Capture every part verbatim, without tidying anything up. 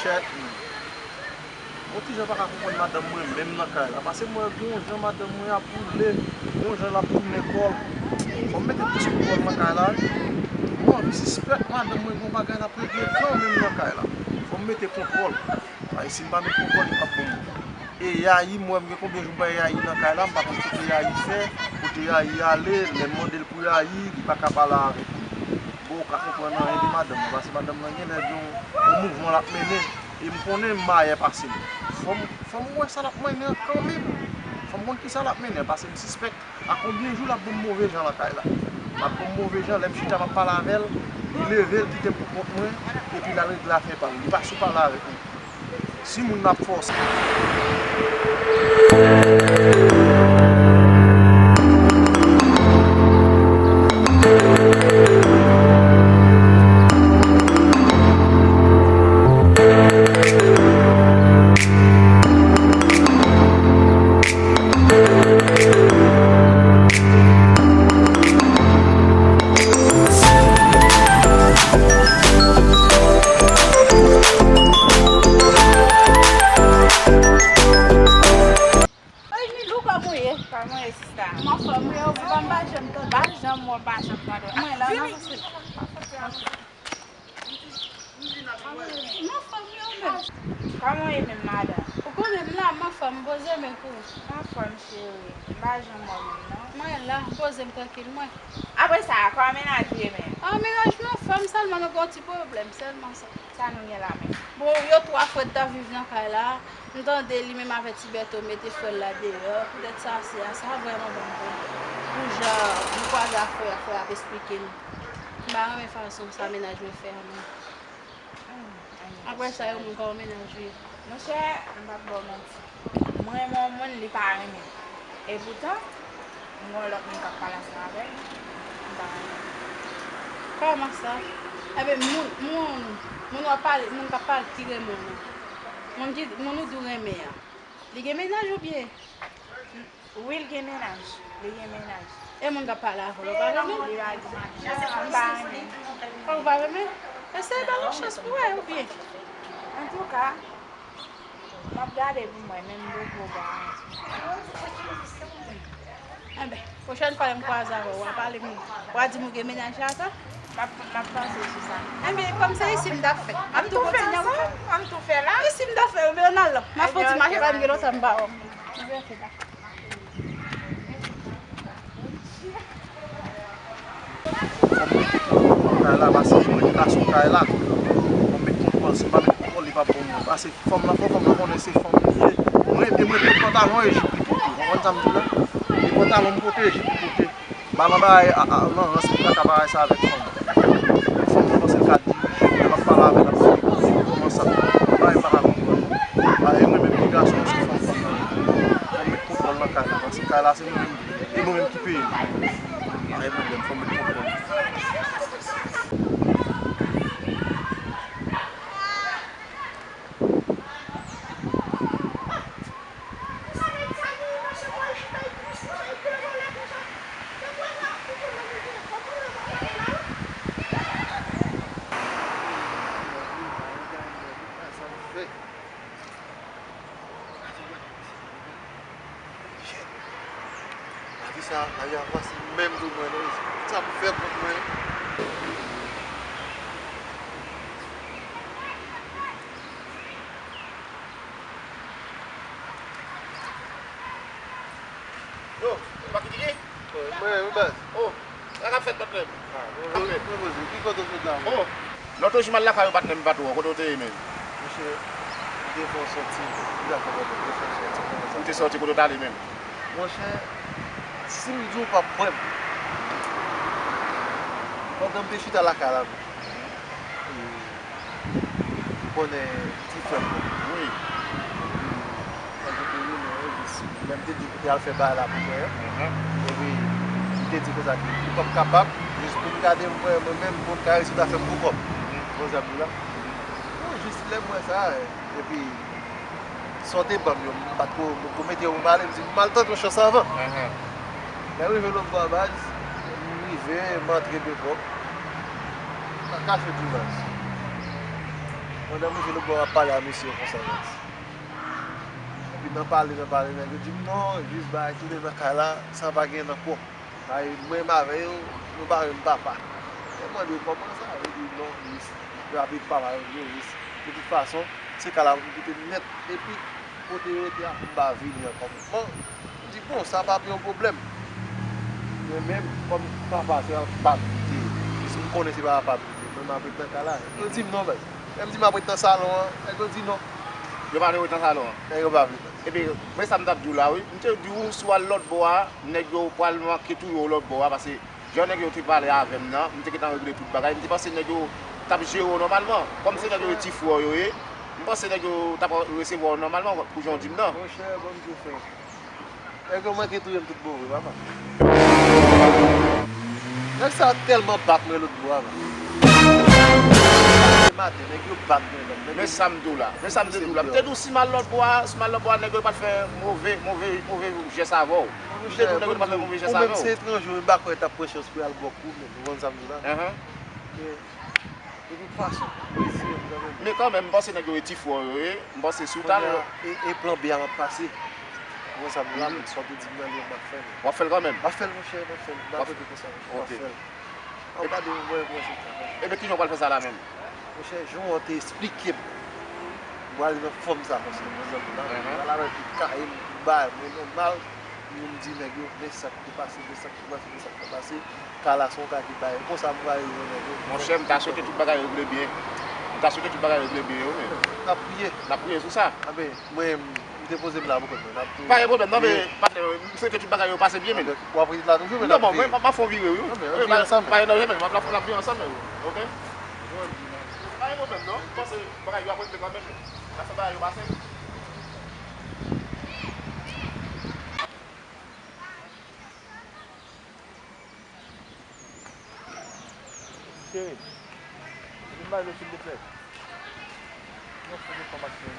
Chèt, mwen. Yon ti jan pa ka konprann madanm mwen menm nan kay la. Paske mwen wè gon jan madanm mwen ap woule, gon jan l ap tounen kò l. Fò m mete plis kontwòl nan kay la wi. Mwen anvi sispèk madanm mwen gon bagay l ap regle kanmenm nan kay la. Fò m mete kontwòl. Paske si m pa met kontwòl, li p ap bon moun. E Yayi, m wè m gen konbyen jou m pa wè Yayi nan kay la, m pa konn kote Yayi fè, kote Yayi ale, lè m mande l pou Yayi, li pa ka pale avèk mwen. Bon, ou ka konprann anyen de madanm nan, paske madanm nan genlè gen yon, yon mouvman l ap mennen, e m konnen m mayè pase l. Fò m, fò m wè sa l ap mennen an kanmenm. Fò m konn kisa l ap mennen an, paske m sispèk a konbyen jou l ap ban m move jan nan kay la. L ap ban m move jan, lè m chita m ap pale avè l, li leve, l kite m pou kont mwen, epi l al regle afè pa l. Li pa sou pale avèk mwen. Si moun nan ap fòse. Hey, Milou, kòman w ye? Kòman w ye, sista? M anfòm wi, ou pa m pa janm tande. Pa janm wè w pa janm tande. Mwen la, nan fasil. M anfòm wi, ou menm? Kòman w ye menm, madanm? Ou konnen m la, m anfòm, m poze men kou. M anfòm, cheri. M pa janm wè w menm, non. Mwen la, m poze m trankil, mwen. Apre sa, kòman mennaj ou ye menm? Ah, mennaj mwen anfòm, sèlman nou gen yon ti pwoblèm, sèlman sa. Sa nou gen la menm? Bon, yo twa frè t ap viv nan kay la. M tande li menm avè ti Bèto mete frè l la deyò. Poutèt sa, se a sa vrèman ban m pwoblèm. Pou jan m kwaze ak frè a, frè a ap esplike m. M pa renmen fason sa mennaj mwen fè a non. Apre sa, yo moun kòman mennaj ou ye? Monchè, m p ap ba w manti. M renmen yon moun, li pa renmen m. Epoutan, m gen yon lòt moun k ap pale ansanm avè l, m pa renmen l. Kòman sa? Enben, moun, moun, moun w ap pale, moun k ap pale ki renmen w nan? Moun ki, moun ou di w renmen an, li gen mennaj oubyen? Wi, l gen mennaj. Li gen mennaj. E moun k ap pale avè w, ou pa renmen l? Li pa gen mennaj. M pa renmen l. Ou pa renmen l? Eseye ba l yon chans pou wè, oubyen? Antouka, m ap gade pou m wè, men m poko garanti. Enben, pwochèn fwa lè m kwaze avè w, w a pale m, w a di m ou gen mennaj la tou? M ap, m ap panse sou sa. Enben, kòm se isit m t ap fè, m ap tou kontinye avè w. Ann tou fè la. Isit m t ap fè, oubyen n al la. M ap fè yon ti mache, pa m gen lontan m pa wè w. Fò m mete kontwòl nan kay la, paske mwen te ka sou kay la. Fò m met kontwòl, si m pa met kontwòl, li p ap bon non. Paske fanm nan, fò fanm nan konnen se fanm li ye. Mwen, e mwen, tout pantalon e jip li pote. Ou konprann sa m di w la? E pantalon m pote, e jip li pote. Ba nan bagay a, a, nan rans, li pa ka bagay sa avèk fanm. Fanm nan panse l ka dirije, lè m ap pale avè l, l ap pale kòman sa. Bagay m pa ka konprann. Bagay mwen menm ki gason, se fanm, fanm nan. Fò m met kontwòl nan kay la, paske kay la se mwen menm, e mwen menm ki peye l. Bagay pwoblèm, fò m met kontwòl. Shit. Madi sa, la vi a pase menm pou mwen, non. Sa pou fè kont mwen. Yo, Makitiki? Mwen, wi, baz. Oh, sa k ap fèt, patnè m? Ah, bonjou. Mwen poze, ki kote w sot la? Oh, lòt jou m al lakay ou, patnè m, pa twò. Kote w te ye menm? Monchè, m te fè yon sòti. M te fè yon sòti, kòman sa? Ou te sòti, kote w t ale menm? Monchè, si m di w p ap kwè m. Pandan m te chita lakay la, ou konnen ti frè m nan. Wi. Mwen te rele l jis lè m te di pou te al fè bagay la pou mwen an. Epi li te di konsa ke li p ap kapab, jis pou m gade mwen, mwen menm, pou m ka resi ta fè m pou kò m. Ou konn sa m di w la? Bon, jis lè m wè sa, epi sa w te ban m yo, m pa t ko, m ko mete yo pou m ale, m di m al tante yon chans anvan. Lè m rive lòt bò a baz, m rive, m antre de kòb. M pa kache w di w baz. Pandan m rive lòt bò a, m ap pale a mesye yo konsa baz. Epi nan pale, nan pale, nèg yo di m non, jis bay tounen nan kay la, sa pa gen nan kò. Bay mwen m avè yo, nou pa menm papa. Mwen mande yo kòman sa, yo di non, jis yo ap ret papa yo vre, jis de tout fason, se kay la pou m kite nèt, epi kote yo rete a pou m pa vini ankò. Bon, m di bon, sa pa yon pwoblèm. Mwen menm, kòm papa se pa m kite, jis m konnen se pa papa m kite, mwen m ap ret nan kay la. Yo di m non, baz. Lè m di m ap ret nan salon an, nèg yo di non. Yo pa vle ret nan salon an? Nèg yo pa vle. Epi, men sa m t ap di w la, wi. M te di w, si w al lòt bò a, nèg yo pral manke touye w lòt bò a, paske jan nèg yo te pale avè m nan, m te gentan regle tout bagay. M te panse nèg yo t ap jere w nòmalman. Kòm se nèg yo e ti frè w yo ye, m panse nèg yo t ap resevwa w nòmalman, pou jan w di m nan. Monchè, ban m di w, frè. Nèg yo manke touye m tout bon vre, papa. Nèg sa tèlman bat mwen lòt bò a, papa. Se maten, nèg yo bat mwen, nèg yo. Men sa m di w la, men sa m te di w la. M te di w si m al lòt bò a, si m al lòt bò a, nèg yo pa t fè move, move, move jès avè w. M te di w nèg yo pa t fè move jès avè w. Ou menm se etranje, ou menm pa kwè t ap pran chans pou y al bò kou, men ou konn sa m di w la. Men De tout fason, m reziye m kanmenm. Men kanmenm, m panse nèg yo e ti frè w yo ye. M panse si w t al. Kounye a, e, e plan B a m ap pase. Ou wè sa m la, men sa w te di m nan li an, m ap fè l. W ap fè l kanmenm? M ap fè l, monchè, m ap fè l. M ap rete konsa, monchè, m ap fè l. Anba de mwen, mwen se sa. Ebyen, kijan w pral fè sa la menm? Monchè, jan w te esplike m, m prale nan fòm sa, monchè, nan zanmi la. M prale avè l tout kaye m, tout bagay mwen nòmal. Pou m di nèg yo, men sa k te pase, men sa k te pase, men sa k te pase. Kay la se yon kay ki bay. Konsa m prale jwenn nèg yo. Monchè, m ta swete tout bagay regle byen. M ta swete tout bagay regle byen, wi, men. N ap priye. N ap priye sou sa. Anben, mwen, m te poze m la pou kont mwen. N ap priye. Pa gen pwoblèm, non, men, patnè, m swete tout bagay yo pase byen, men. Anben, w ap ret la toujou, men n ap priye. Non, bon, mwen, m ap fè yon vire, wi. Anben, n ap priye ansanm, men. Pa gen pwoblèm, n ap, n ap, n ap priye ansanm, men, wi. Oke? Pa gen pwoblèm, non. M panse bagay yo ap regle kanmenm, men. N ap fè bagay yo pase. Cheri, vin ba dlo, silvouplè. Yon sèl enfòmasyon.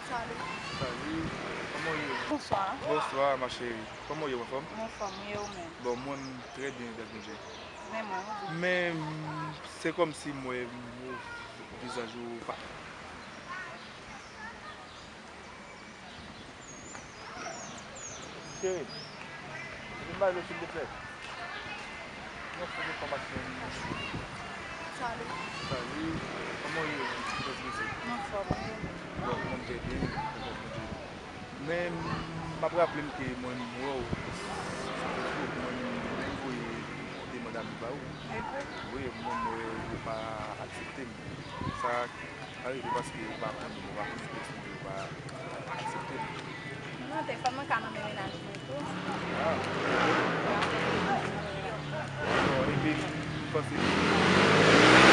Salut. Salut. Kòman w ye? Bonsoir. Bonsoir, ma chérie. Kòman w ye, w anfòm? Mwen anfòm, wi, e ou menm? Bon, mwen, m trè byen, grâce Bondye. Men mwen, ou di? Men, se kòmsi m wè, m wè vizaj ou pa Cheri, vin ba dlo, silvouplè. Yon sèl enfòmasyon. Salut. Salut. Kòman w ye, mon ti mesye? Mwen anfòm, wi. Bon, mwen trè byen, mwen trè byen. Men, m ap raple m ke mwen, m wè w sou Facebook, mwen, m menm voye demann ami ba ou. Wi, mwen, m wè ou pa aksepte m. Sa ka rive paske ou pa konnen, ou pa konnen ki moun yo pa aksepte m. Non, te fè mwen ka nonmen mennaj mwen tou. Ah. Bon, epi, m panse ke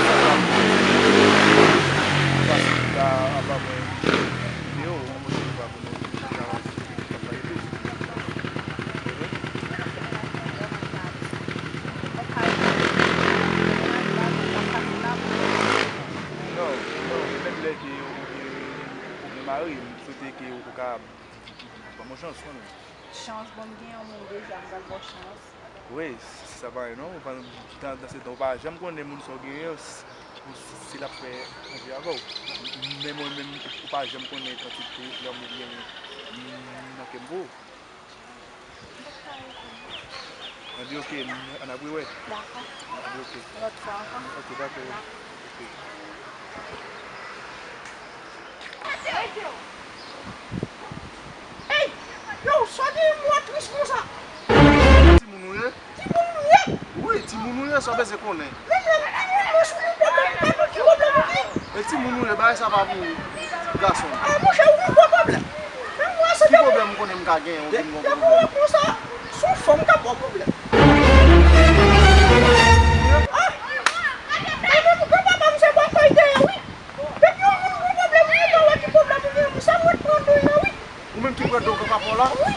sa pa pase la anba mwen videyo, yon pwochen fwa pou nou ka pale tou. Ok? Non, non, e menm lè ke ou gen, ou gen mari, m swete ke ou ka ban m yon chans kanmenm. Chans, bon, m gen yon moun deja, m pral ba w chans. Wi, si sa pa gen non, ou pa, dan, dan se tan, ou pa janm konnen moun sa w genyen, s-, si, si l ap fè anvi avè w. Men mwen menm, ou pa janm konnen kantite lanmou m genyen nan kè m pou ou. Ann di ok, ann ap rewè. Dakò. Ann di ok. Lòt fwa ankò. Ok, dakò. Ok. Ey! Yo, sa gen mwen tris konsa? Timoun ou ye? Timoun ou ye? Wi, timoun ou ye, sa w bezwen konnen. Men, men, men, men, men, sou nou pwoblèm, pa nou ki pwoblèm ou gen? E timoun ou ye, bagay sa pa pou ou, ti gason. A, monchè, ou gen gwo pwoblèm. Men mwen se ki pwoblèm ou konnen m ka genyen, ou di m gon pwoblèm? Depi w wè konsa, se yon fanm k ap ba w pwoblèm. Ah! E menm granpapa m se bòkòy dèyè, wi. Depi yon moun gen pwoblèm, ou gentan wè ki pwoblèm ou genyen, pou sa mwen pran do w la, wi. Ou menm ki pran do granpapa w la? Wi.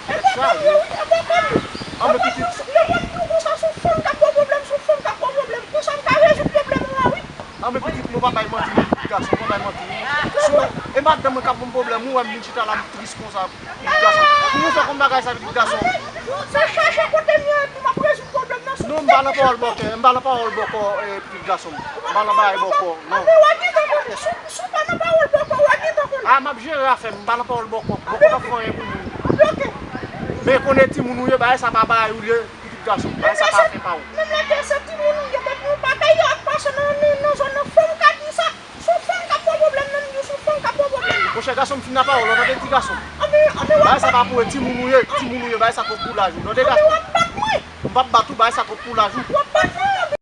E bòkòy yo, wi, e bòkòy yo. An, men pitit. Yo konn di w konsa, se yon fanm k ap ba w pwoblèm, se yon fanm k ap ba w pwoblèm. Konsa m ka rezoud pwoblèm ou a, wi. An, men pitit, nou pa bay manti, non, pitit gason, pa bay manti, non. Si w, e madanm mwen k ap ban m pwoblèm, ou wè m vin chita la, m tris konsa, pitit gason. Pou nou fè konn bagay sa, pitit gason. Sa chache kote m ye, epi m ap rezoud pwoblèm nan. Non, m pa nan pawòl bòkè, m pa nan pawòl bòkò, eh, pitit gason m. M pa nan bagay bòkò, non. Anben, w a gentan konnen. Si, si w pa nan pawòl bòkò, w a gentan konnen. A, m ap jere afè m, m pa nan pawòl bòkò. Bòkò p ap fè anyen pou moun. Anben, ok. Men konnen timoun ou ye, bagay sa pa bagay ou ye, pitit gason m. Bagay sa pa afè pa ou. Menm lè ke se timoun ou ye, depi yon bagay ap pase nan, nan, nan zòn nan, fò m ka di sa. Se yon fanm k ap ba w pwoblèm, menm di w se yon fanm k ap ba w pwoblèm. Monchè, gason m, fin nan pawòl, w tande, ti gason m. Anben, anben, w ap bat mwen. Bagay sa pa pou ou, timoun ou ye, timoun ou ye, bagay sa twòp pou laj ou, tande, gason m. Anben, w ap bat mwen. M p ap bat ou, bagay sa twòp pou laj ou. W ap bat mwen.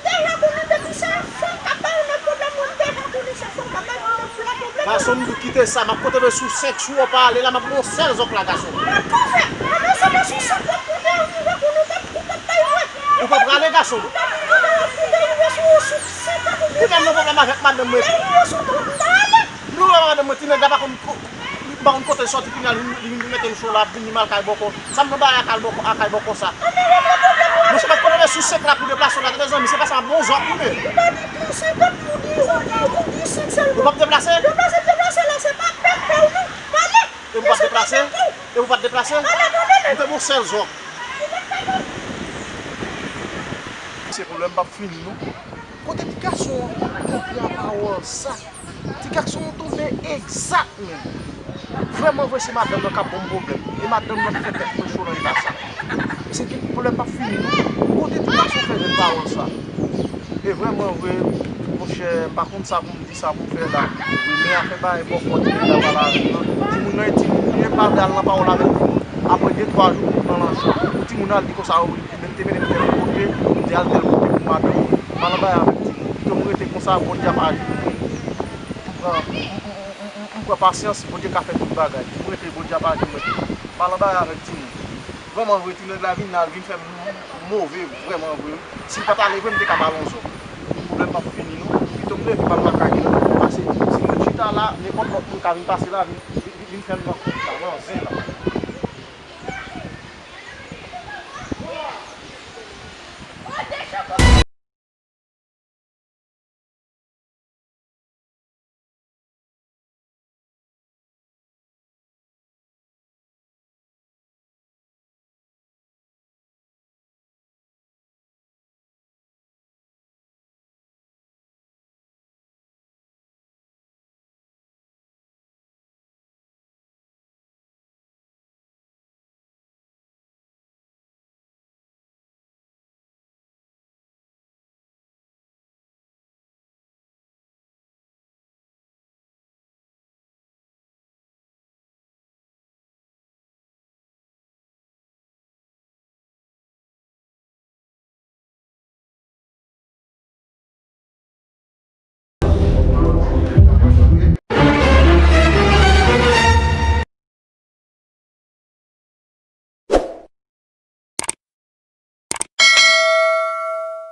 Deja konnen depi se fanm k ap bay moun pwoblèm, mwen deja konnen se fanm k ap bay moun pwoblèm. Gason m, di w kite sa, m ap konte sou senk sou w pa ale la, m ap ba w sèl zòk la, gason m. Mwen ap tou fè, mwen se sou senk w ap konte, ou rive konnen w p ap, ou p ap bay mwen. Ou p ap prale, gason m. Ou p ap konte, ou rive sou, sou senk w ap konte. Ou menm nan pwoblèm avèk madanm mwen. Lè w rive sou trant, m pa ale. Nou wè madanm mwen, ti nèg la pa konn ko-, li pa konn kote l sòti, kounye a li, li vin mete l cho la, ap vin li mal kay bòkò. Sa m nan bagay a kay bòkò, a kay bòkò sa. Monchè, m ap konn sou senk la pou deplase w la, tande zanmi, se pa sa m ap ba w zòk ou menm. Ou p ap deplase, deplase. E ou p ap deplase? E ou p ap deplase? M te ba w sèl zòk. Se pou Pwoblèm p ap fini non. Kote ti gason an konprann pawòl sa? Ti gason an tonbe egzak menm. Vrèman vre se madanm nan k ap ban m pwoblèm. E madanm nan ki fè tèt mwen cho nan eta sa. Se ki pwoblèm p ap fini non. Kote ti gason fè jwenn pawòl sa? E vrèman vre, monchè, m pa konn sa pou m di sa pou m fè la. Wi, men afè bagay bòkò timoun nan pale avè m nan. Timoun nan e timoun li ye, m pa vle al nan pawòl avèk timoun. Apre de twa jou, m pran lanjou. Timoun nan al di konsa, wi, li menm te mennen m tèl kote, m te al tèl kote pou madanm. M pa nan bagay avèk timoun. Pito m rete konsa, Bondye ap aji pou mwen. M pran, m, m, m, m, m, m pran pasyans, Bondye ka fè tout bagay. M rete, Bondye ap aji pou mwen. M pa nan bagay avèk timoun. Vrèman vre, ti nèg la vin la, l vin fè m move, vrèman vre. Si l pa t ale vre, m te ka ba l yon zò. Pwoblèm p ap fini non. Pito m leve m al lakay li, pase si mwen chita la, nenpòt lòt moun ka vin pase la, vin, vin, vin fè m nan kont la, nan zen la.